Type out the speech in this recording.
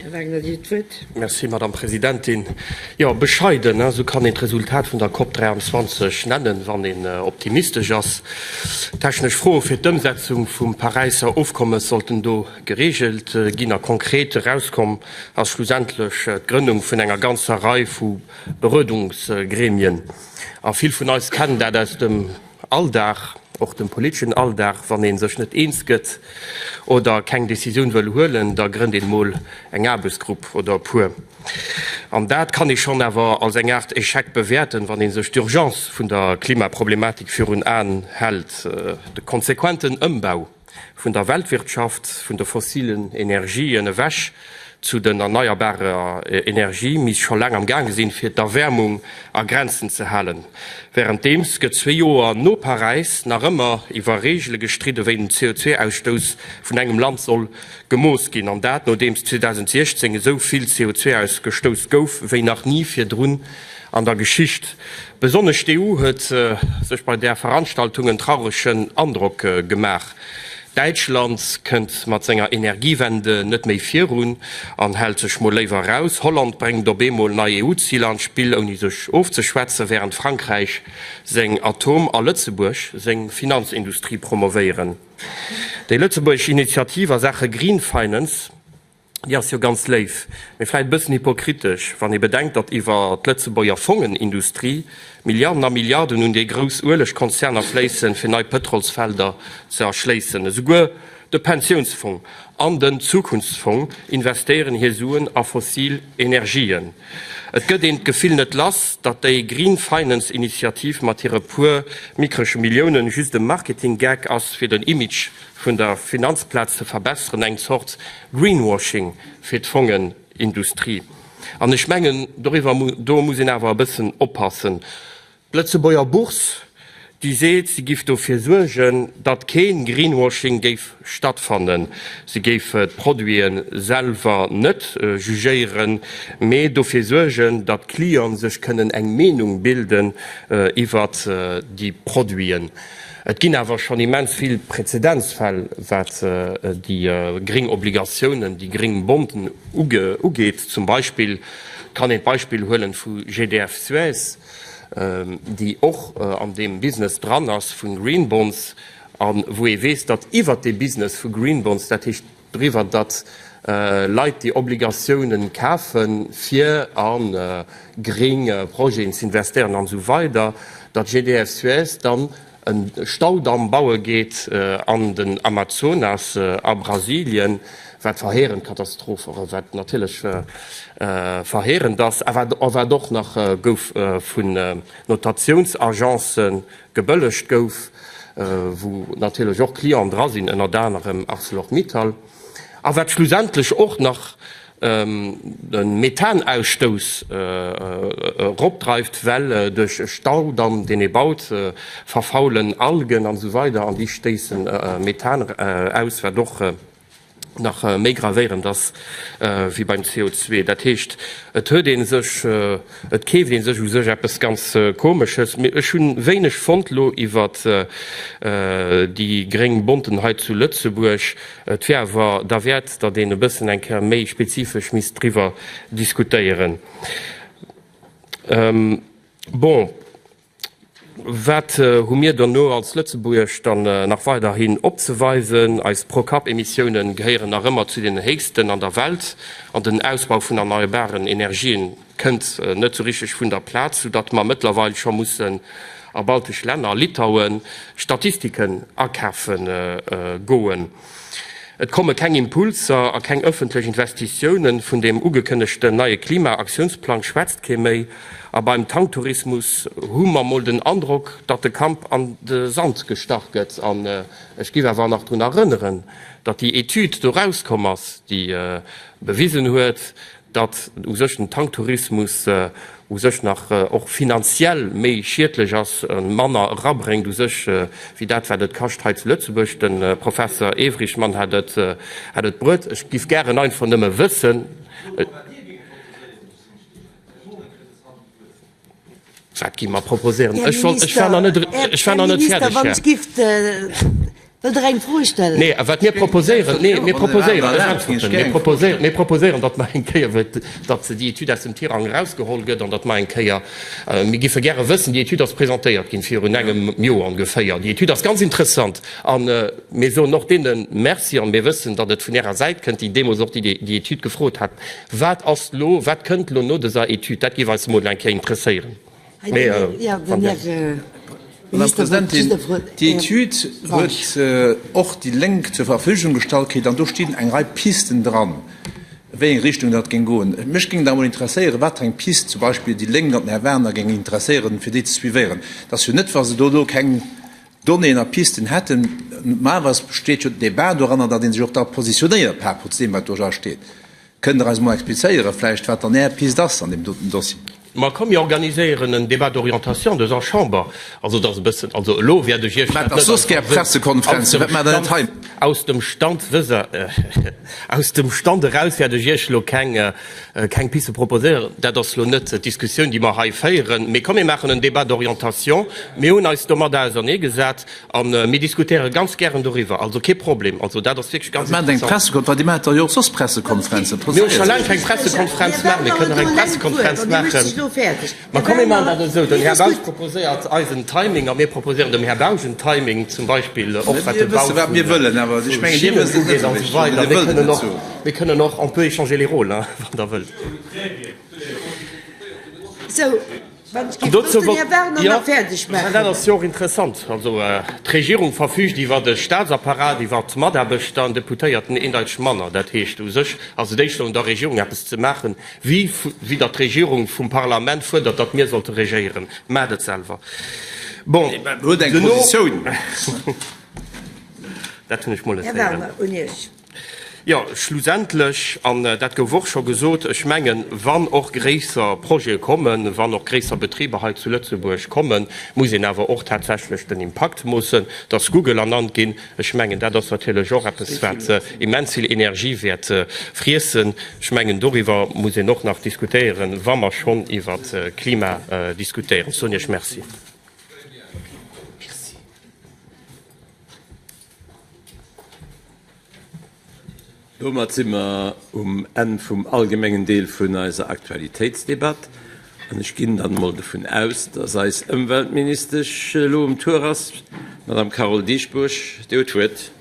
Här Wagner, Dir hutt d'Wuert. Merci, Madame Presidentin. Jo, bescheiden, esou kann een d'Resultat vun der COP 23 nennen, wann een optimistesch ass. Technesch Froe fir d'Ëmsetzung vum Paräisser Ofkommes sollten do gereegelt ginn a konkret erauskomm ass schlussendlech d'Grënnung vun enger ganzer Rei vu Berodungsgremien. A vill vun eis kennen dat aus dem Alldag, och dem politeschen Alldag, wann ee sech net eens gëtt oder keng Decisioun wëll huelen, da grënnt een emol eng Aarbechtsgrupp oder e puer. An dat kann ee schonn awer als eng Aart Echec bewäerten, wann ee sech d'Urgence vun der Klimaproblematik virun Aen hält. De konsequenten Ëmbau vun der Weltwirtschaft vun de fossilen Energien ewech zu den erneierbarer Energie misst scho laang am gaange sinn, fir d'Erwäermung a Grenzen ze halen. Wärenddeems gëtt zwee Joer no Paräis nach ëmmer iwwer Reegele gestridde wéi den CO2-Ausstouss vun engem Land soll gemooss ginn. An dat nodeems 2016 esou vill CO2 ausgestouss gouf wéi nach ni virdrun an der Geschicht. Besonnesch d'EU huet sech bei där Veranstaltung en trauregen Androck gemaach. Däitschland kënnt mat senger Energiewende net méi virun an hält sech mol léiwer eraus. Holland bréngt op eemol nei EU-Ziler an d'Spill, ouni sech ofzeschwätzen, wärend Frankräich seng Atom a Lëtzebuerg seng Finanzindustrie promovéieren. Déi lëtzebuergesch Initiativ a Saache Green Finance, Déi ass jo ganz léif, mee vläit e bëssen hypokritesch, wann ee bedenkt, datt iwwer d'Lëtzebuerger Fongenindustrie Milliarden a Milliarden un déi grouss Uelegkonzerner fléissen, fir nei Pëtrolsfelder ze erschléissen. Esouguer de Pensiounsfong an den Zukunftsfong investéieren hir Suen a fossil Energien. Et gëtt een d'Gefill net lass, datt déi Green Finance Initiativ mat hire puer mickrege Milliounen just e Marketing-Gag ass, fir den Image vun der Finanzplaz ze verbesseren, eng Zort Greenwashing fir d'Fongenindustrie. An ech mengen, doriwwer, do muss een awer e bëssen oppassen. D'Lëtzebuerger Bourse, déi seet, si giff dofir suergen, datt kee Greenwashing géif stattfannen. Si géif d'Produite selwer net jugéieren, mee dofir suergen, datt d'Clienten sech kënnen eng Meenung bilden iwwert déi Produiten. Et ginn awer schonn immens vill Präzedenzfäll, wat déi gréng Obligatiounen, déi gréng Bonden ugeet. Zum Beispill kann een d'Beispill huelen vu GDF Suez, déi och an deem Business dran ass vu Green Bonds a wou ee weess, datt iwwert dee Business vu Green Bonds, dat heescht driwwer, datt Leit déi Obligatiounen kafen, fir a gréng Projeten ze investéieren an esou weider, datt GDF Suez dann e Staudamm baue geet an den Amazonas a Brasilien, wat verheerend Katastrophe, wat natierlech verheerend ass, a wat och nach gouf vun Notatiounsagencen gebëllegt gouf, wou natierlech och Clienten dra sinn, ënnert anerem Arcelor-Mittal, a wat schlussendlech och nach de Methanausstouss eropdreift, well duerch e Staudamm, deen ee baut, verfaulen Algen an esou weider an déi stéisse Methan aus, wat och nach méi gravéierend ass wéi beim CO2. Dat heescht, et huet ee sech, et keeft ee sech u sech eppes ganz Komesches. Mee ech hu wéineg fonnt elo iwwer déi gréng Bonten hei zu Lëtzebuerg. Et wier awer derwäert, datt een e bëssen eng Kéier méi spezifesch misst driwwer diskutéieren. Bon. Wat hu mir dono als Lëtzebuerg dann nach weiderhin opzeweisen? Eis Pro-Kapp-Emissiounen gehéieren nach ëmmer zu den héchsten an der Welt an den Ausbau vun erneierbaren Energien kënnt net sou richteg vun der Plaz, soudatt mer mëttlerweil scho mussen a baltesch Länner, Litauen, Statistiken akafe goen. Et komme keng Impulser a keng ëffentlech Investitiounen. Vun deem ugekënnegten neie Klima-Aktiounsplang schwätzt kee méi. A beim Tanktourismus hu mer mol den Androck, datt de Kamp an de Sand gestach gëtt. An ech giff awer nach drun erënneren, datt déi Etüd do rauskomm ass, déi bewisen huet, datt u sech den Tanktourismus u sech nach och finanziell méi schiedlech ass, manner erabréngt u sech wéi dat wat et kascht hei zu Lëtzebuerg. De Professer Ewrichmann hat et hat et bruet. Ech giff gären einfach nëmme wëssen, wat gi mer proposéieren. Här Ech wollt, ech war nach Minister, net, ech war Här nach net Minister, fäerdeg, wann Här. ech giff. Wëllt Der eng Fro stellen? Nee, a wat mir proposéieren, nee, mir proposéieren, ech äntwerten, mir proposéieren, mir proposéieren, datt mer eng Kéier, datt déi Etüd aus dem Tirang erausgeholl gëtt an datt mer eng Kéier, mir géife gäre wëssen, déi Etüd ass presentéiert ginn virun engem Joer ongeféier, déi Etüd ass ganz interessant a mir soen och deene Merci an mir wëssen, datt et vun Ärer Säit kënnt, déi deemools och déi déi Etüd gefrot hat. Wat ass elo, wat kënnt elo no dëser Etüd? Dat géif eis emol eng Kéier interesséieren. Madame Presidentin, déi Etüd huet och déi Lénk zur Verfügung gestallt kritt an do stinn eng Rei Pisten dran, wéi eng Richtung dat géing goen. Mech géing da emol interesséieren, wat fir eng Pist zum Beispill déi Lénk an den Här Werner géing interesséieren, fir déi ze suivéieren. Et ass jo net, wa se do elo keng Donnéeën a Pisten hätten. Normalerweis besteet jo den Débat doranner, datt ee sech och da positionéiert par rapport zu deem, wat do dra steet. Kënnt Der eis emol explizéieren vläicht, wat dann Är Pist ass an deem doten Dossier? Ma komm, mir organiséieren en Débat d'orientation dëser Chamber. Also, dat ass e bëssen, also elo wäert ech Iech dat net aus dem Stand, aus dem Stand eraus wäert ech Iech elo keng, keng Piste proposéieren. Dat ass elo net d'Diskussioun, déi mer hei féieren. Mee komm, mir maachen en Débat d'orientation. Mir hunn eis domadder auserneegesat. A mir diskutéiere ganz gären doriwwer, also kee Problem. Also dat ass wierklech ganz interessant. Maacht eng Pressekonferenz, Dir maacht dach jo och soss Pressekonferenzen. Mir hu scho laang keng Pressekonferenz gemaach. Mir kënnen och eng Pressekonferenz maachen. Ma komm, mir maachen dat esou, Den Här Bausch proposéiert eis en Timing a mir proposéieren dem Här Bausch en Timing, zum Beispill och wat de Bau vu Schinnen ugeet an esou weider. Mir kënnen och, mir kënnen och, on peut échanger les rôles, hein, wann Der wëllt. Dozou wollt, jo, mä dat ass jo och interessant. Also d'Regierung verfügt iwwert e Statsapparat, iwwert Mataarbechter an Deputéierten eendeiteg manner. Dat heescht, u sech ass et éischter un der Regierung eppes ze maachen, wéi wéi datt d'Regierung vum Parlament fuerdert, datt mir sollte regéieren. Maacht et selwer. Bon, duerno, dat hunn ech mol net héieren. Jo, schlussendlech, an dat gouf och scho gesot, ech mengen, wann och gréisser Projete kommen, wann och gréisser Betriber hei zu Lëtzebuerg kommen, muss een awer och tatsächlech den Impakt moossen. Dass Google ernannt ginn, ech mengen, dat ass natierlech och eppes, wat immens vill Energie wäert friessen. Ech mengen, doriwwer muss een och nach diskutéieren, wa mer schonn iwwer Klima diskutéieren. Ech soen Iech Merci. Domat si mer um Enn vum allgemengen Deel vun eiser Aktualitéitsdebatt an ech ginn dann emol dovun aus, dass eis Ëmweltministesch elo um Tour ass. Madame Carole Dieschbourg, Dir hutt d'Wuert.